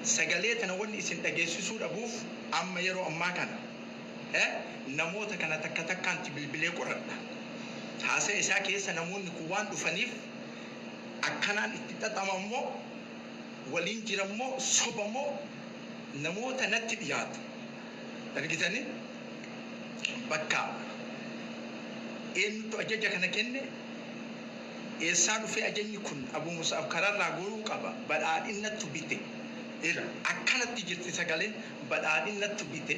Sagalee tana wanni isin dhageessisuu dhabuuf amma yeroo ammaa kana namoota kana takka takkaanti bilbilee qoradha. Haasaya isaa keessa namoonni kun waan dhufaniif akkanaan itti xaxama immoo waliin jira immoo soba moo namoota natti dhiyaatu. Argitanii? Bakka eenyutu ajaja kana kenne? Eessaa dhufee ajajni kun? Abuu Mus'ab kararraa goruu qaba. Badhaadhinnattu bite. Ila akkanatti jirti sagaleen badhaadhinnattu bite.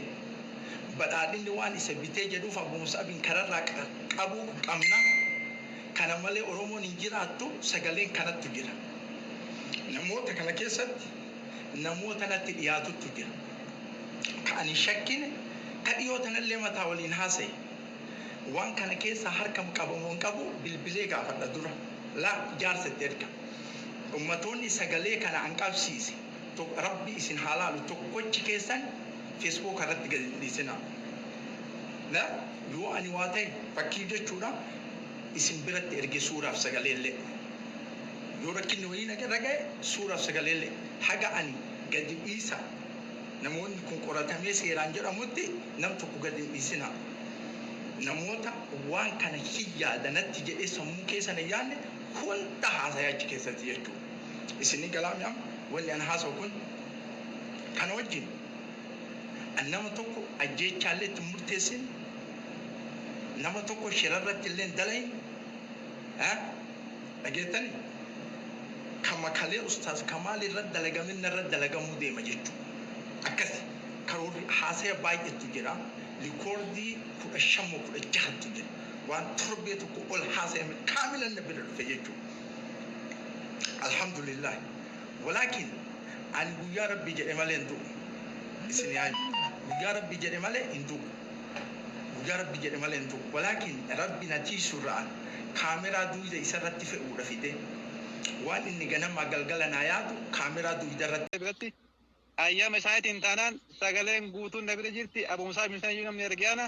Badhaadhinni waan isa bitee jedhuuf Abuu Mus'abin kararraa qabuu qabna. Kana malee Oromoon hin jiraattu sagaleen kanattu jira. Namoota kana keessatti namoota natti dhiyaatuttu jira. Ka ani hin shakkine, ka dhiyoo tanallee mataa waliin haasaye. Waan kana keessaa harka qaba moo hin qabu bilbilee gaafadha dura. Laa jaarsa itti erga. Ummatoonni sagalee kana an qabsiise Rabbi isin haa laalu tokkochi keessan Facebook irratti gadi hin dhiisinaa. La yoo ani waa ta'e fakkii jechuudha isin biratti erge suuraaf sagaleellee. Yoo rakkinni wayii na irra ga'e suuraaf sagaleellee haga ani gadi dhiisa namoonni kun qoratamee seeraan jedhamutti nam tokko gadi hin dhiisinaa. Namoota waan kana hin yaada natti jedhee sammuu keessa na yaadne hunda haasaya achi keessatti jechuudha. Isin ni galaami amma wanni an haasa'u kun kana wajjin an nama tokko ajjeechaallee itti hin murteessin, nama tokko shirarratti illee hin dalayin. Dhageettani kama kalee Ustaaz Kamaal irra dalagamin narra dalagamuu deema jechuudha. Akkasi karoorri haasaya baay'eetu jira. Rikoordii 15 moo 16tu jira. Waan torbee tokko ol haasayame kaamilan na bira dhufe jechuudha. Alhamdulillah. Walaakin ani guyyaa Rabbi jedhe malee hin du'u. Isin yaa guyyaa Rabbi jedhe malee hin du'u. Guyyaa Rabbi jedhe malee hin du'u. Walaakin Rabbi na tiisu irra'an kaameraa duyda isa irratti fe'uudha fide. Waan inni ganamaa galgala naa yaadu kaameraa duyda irratti biratti ayyama isaaniitiin taanaan sagaleen guutuun na bira jirti. Abu Musaab bin Sanayyuu namni erge ana.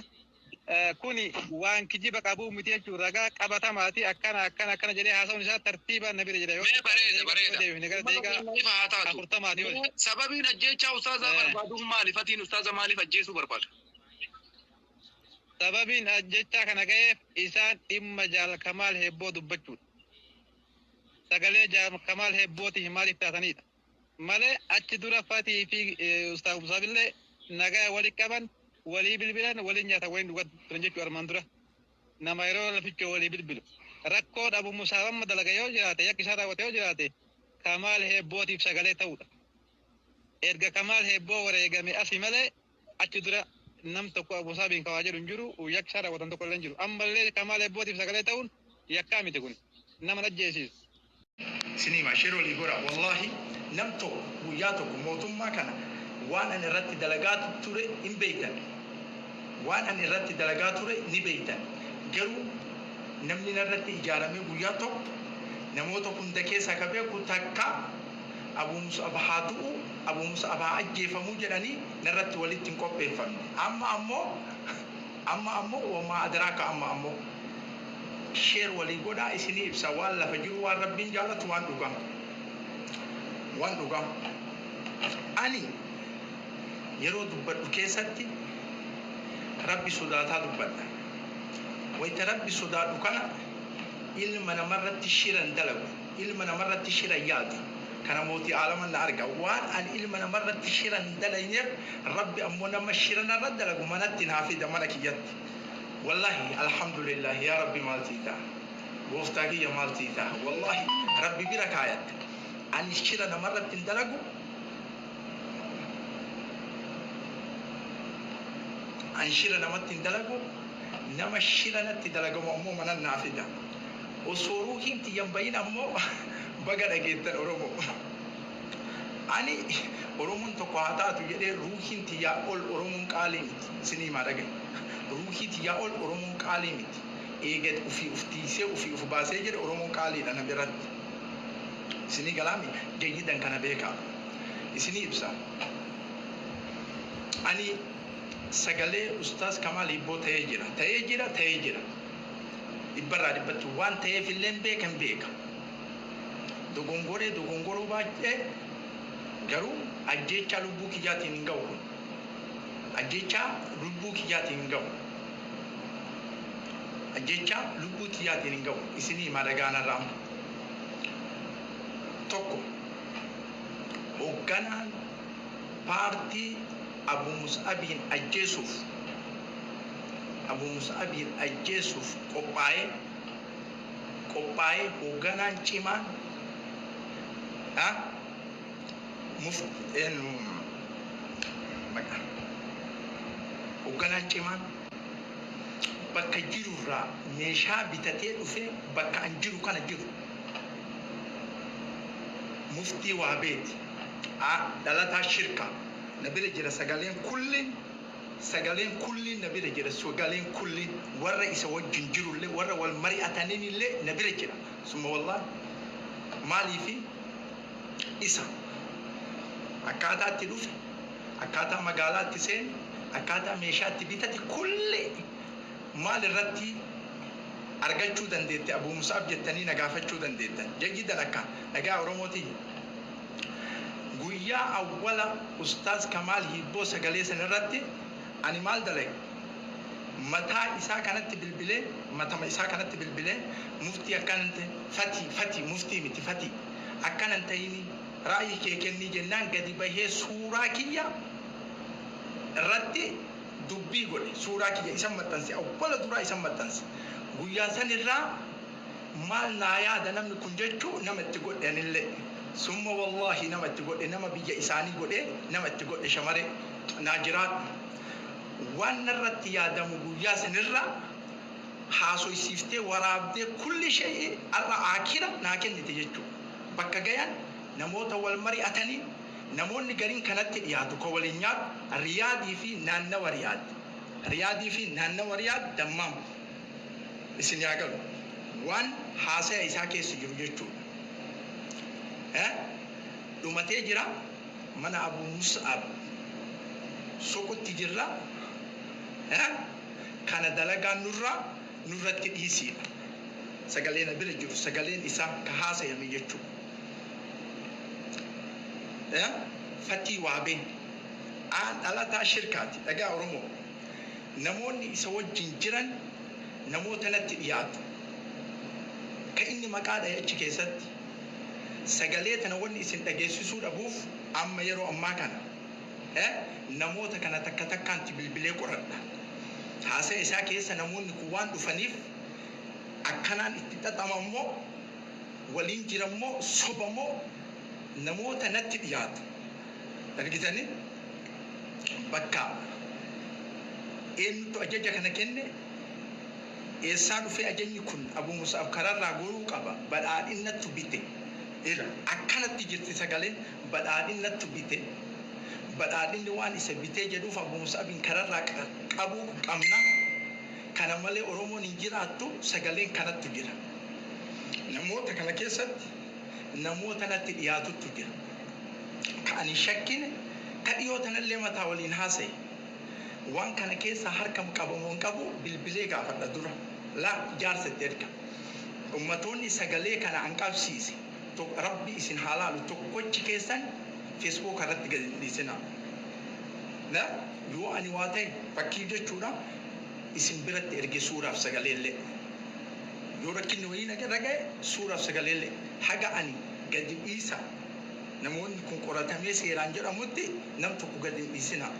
Kuni waan kijiba qabuu miti jechuun ragaa qabatamaati. Akkana akkana akkana jedhee haasa'uun isaa tartiibaan na bira jira. Yoo Mee bareeda bareeda. deebifne gara Uummata daqiiqaa keenya ifa haa taatu. 40 oli. Mee sababiin ajjeechaa ustaazaa barbaaduuf maali? Fatiin ustaaza maaliif ajjeesuu barbaada? Sababiin ajjechaa kana ga'eef isaan dhimma Jaal Kamaal Heebboo dubbachuudha. Sagalee Jaal Kamaal Heebbootiif maaliif taatanidha. Malee achi dura Fatii fi Ustaaz Musaabillee nagaa wali qaban, walii bilbilan, waliin nyaatan, waliin dhugaa turan jechuu armaan dura. Nama yeroo lafichoo walii bilbilu. Rakkoo dhabu Musaab amma dalaga yoo jiraate, yakki isaa raawwate yoo jiraate, Kamaal Heebbootiif sagalee ta'uudha. Erga Kamaal Heebboo wareegame asi malee achi dura nam tokko Abu Musaabiin kawaa jedhu hin jiru, yakki isaa raawwatan tokko illee hin jiru. Ammallee Kamaal Heebbootiif sagalee ta'uun yakkaa miti kun. Nama ajjeesiisu. Isin hima share walii godhaa wallahi nam tokko guyyaa tokko mootummaa kana waan ani irratti dalagaa ture hin beeytan waan ani irratti dalagaa ture ni beeytan garuu namni narratti ijaaramee guyyaa tokko namoota hunda keessaa ka beeku takka Abuu Mus'ab haa du'u Abuu Mus'ab haa ajjeefamuu jedhanii narratti walitti hin qopheeffamne amma ammoo amma ammoo wamaa adraaka amma ammoo Share walii godhaa isinii ibsa waan lafa jiru waan rabbiin jaalatu waan dhugaa waan dhugaa ani yeroo dubbadhu keessatti rabbi sodaataa dubbadha wayta rabbi sodaadhu kana ilma namarratti shira hin dalagu ilma namarratti shira hin yaadu kana mootii aalaman na arga waan ani ilma namarratti shira hin dalayneef rabbi ammoo nama shira narra dalagu manatti naa fida mana kiyyatti Wallahi Alhamdulillahi yaa rabbi maal sii taha gooftaa kiyya maal sii taha wallahi rabbi bira kaayadhe ani shira namarratti hin dalagu an shira namatti hin dalagu nama shira natti dalagamu ammoo manan naa fida osoo ruuhiin tiyya hin bahin ammoo baga dhageettan oromoo ani oromoon tokko haa taatu jedhee ruuhiin tiyyaa ol oromoon qaalii miti isinii himaa dhagahi. Ruuhii tiyyaa ol Oromoon qaalii miti. Eega ufii uf tiiysee ufii uf baasee jedhe Oromoon qaaliidha na biratti. Isinii galaami? Jayyidan kana beekaa. Isinii ibsa. Ani sagalee Ustaaz Kamaal Hibboo ta'ee jira. Ta'ee jira, ta'ee jira. Dhibbarraa dhibbatti waan ta'eef illeen beeka hin beeka. Dogongoree dogongoruu baadhee garuu Ajjeechaa lubbuu kiyyaatiin hin ga'u kun. Ajjeechaa lubbuu kiyyaatiin hin ga'u. Ajjeechaa lubbuu kiyyaatiin hin ga'u. Isinii himaa dhagaanarraa. Tokko, hoogganaan paartii Abu Mus'abiin ajjeesuuf, Abu Mus'abiin ajjeesuuf qophaa'ee, hoogganaan cimaan ha eenyu maqaa hoogganaan cimaan bakka jirurraa meeshaa bitatee dhufee bakka an jiru kana jiru Muftii Waabeeti. A dhalataa shirka na bira jira. Sagaleen kulliin, sagaleen kulliin na bira jira. Sagaleen kulliin warra isa wajjin jirullee, warra wal mari'ataniin illee na bira jira. Summa wallahi, maaliifi isa akkaataa itti dhufe, akkaataa magaalaatti seene, akkaataa meeshaa itti bitate kulli maal irratti argachuu dandeette Abu Musaab jettanii na gaafachuu dandeettan. Jayyidan akka dhagaa Oromootii. Guyyaa awwala Ustaaz Kamaal Hiibboo sagalee san irratti ani maal dalage? Mataa isaa kanatti bilbilee, matama isaa kanatti bilbilee, "Muftii, akkanan ta'e, fatii, fatii, muftii miti, fatii, akkanan ta'ini, ra'ayi kee kennii" jennaan gadi bahee suuraa kiyya irratti dubbii godhe. Suuraa kiyya isan maxxanse, awwala duraa isan maxxanse. Guyyaa san irraa maal naa yaada namni kun jechuu nama itti godhe. Anillee, summa wallahi, nama itti godhe, nama biyya isaanii godhe, nama itti godhe. Shamare naa jiraadhu. Waan narratti yaadamu guyyaa sanirra haasoysiiftee waraabdee kulli shay'i har'a akira naa kennite jechuudha. Bakka gayan namoota wal mari'atanii, namoonni gariin kanatti dhiyaatu ka waliin nyaatu Riyaadii fi naannawa Riyaad. Riyaadii fi naannawa Riyaad, Dammaam. Isin yaa galu. Waan haasaya isaa keessa jiru jechuudha. Dhumatee jira, mana Abu Mus'ab soqutti jirra. Kana dalagaan nurraa nurratti dhiisiidha. Sagalee na bira jiru, sagaleen isaa ka haasayame jechuudha. Fatii Waabee aan dhalataa shirkaati. Dhagaa Oromoo, namoonni isa wajjin jiran namoota natti dhiyaatu. Ka inni maqaa dhahe achi keessatti sagalee tana wanni isin dhageessisuu dhabuuf amma yeroo ammaa kana namoota kana takka takkaanti bilbilee qoradha. Haasaya isaa keessa namoonni kun waan dhufaniif akkanaan itti xaxama immoo waliin jirammoo sobamoo namoota natti dhiyaatu. Argitanii, bakka eenyutu ajaja kana kenne, eessaa dhufee ajajni kun? Abu Musaaf kararraa goruu qaba. Badhaadhinnattu bite. Akkanatti jirti sagaleen. Badhaadhinnattu bite. Badhaadhinni waan isa bitee jedhuuf Abu Musaabiin kararraa qabuu qabna. Kana malee Oromoon hin jiraattu. Sagaleen kanattu jira. Namoota kana keessatti namoota natti dhiyaatuttu jira. Ka ani shakkine, ka dhiyoo tanallee mataa waliin haasa'e. Waan kana keessa harka qabamu hin qabu, bilbilee gaafadha dura. Laa jaarsa itti erga. Ummatoonni sagalee kana an qabsiise, Rabbi isin haa laalu, tokkochi keessan Facebook irratti gadi hin dhiisinaa. Na yoo ani waa ta'e fakkii jechuudha, isin biratti erge suuraaf sagaleellee. Yoo rakkinni wayii na irra ga'e, suuraaf sagaleellee haga ani gadi dhiisa namoonni kun qoratamee seeraan jedhamutti nam tokko gadi hin dhiisinaa.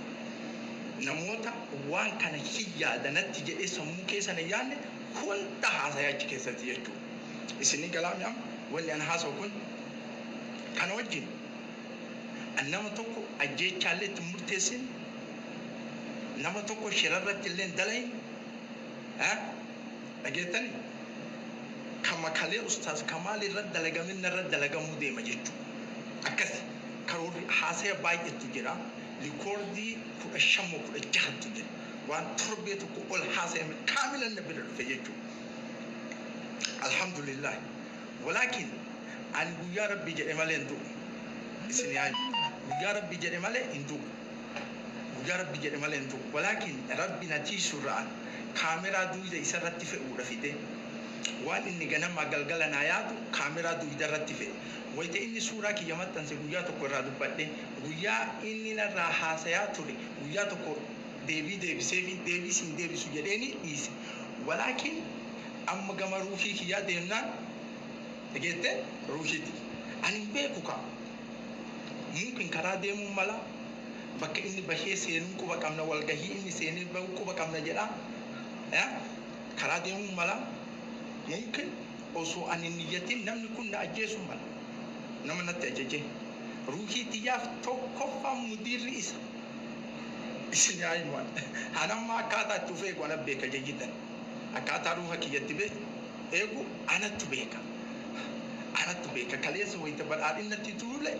Namoota waan kana hin yaadanatti jedhee sammuu keessa hin yaadne hunda haasayaa achi keessatti jechuudha. Isinii galaami amma wanni an haasa'u kun kana wajjin an nama tokko ajjeechaallee itti murteessin, nama tokko shirarratti illee hin dalayin. Dhageettani, kama kalee Ustaaz Kamaal irratti dalagamin irra dalagamuu deema jechuudha. Akkasi karoorri haasaya baay'eetu jira. Rikoordii 15 moo 16tu jira. Waan torbee tokko ol haasayame kaamilan na bira dhufe jechuudha. Alhamdulillah. Walaakin ani guyyaa Rabbi jedhe malee hin du'u. Isin yaa guyyaa Rabbi jedhe malee hin du'u. Guyyaa Rabbi jedhe malee hin du'u. Walaakin Rabbi na tiisurra'an kaameraa duyda isarratti fe'uudha fide. Waan inni ganamaa galgala naa yaadu kaameraa dugda irratti fe'e. Wayita inni suuraa kiyya maxxanse guyyaa tokko irraa dubbadhe, guyyaa inni narraa haasayaa ture guyyaa tokko deebii deebiseefi deebii siin deebisu jedheeni dhiise. Walaakin amma gama ruuhii kiyyaa deemnaan dhageette ruuhiiti. Ani hin beeku kaa. Mumkin karaa deemuun mala bakka inni bahee seenuun quba qabna walgahii inni seenee bahu quba qabna jedha. Karaa deemuun mala mumkin osoo ani hin niyyatin namni kun na ajjeesuu mala. Nama natti ajaje. Ruuhii tiyyaaf tokkoffaa mudiirri isa. Isin yaa himu an. An amma akkaataa itti of eegu ana beeka jayyidan. Akkaataa ruuha kiyyatti be eegu anattu beeka. Anattu beeka. Kaleessa wayita badhaadhinnatti tuule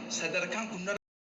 sadarkaan kun narra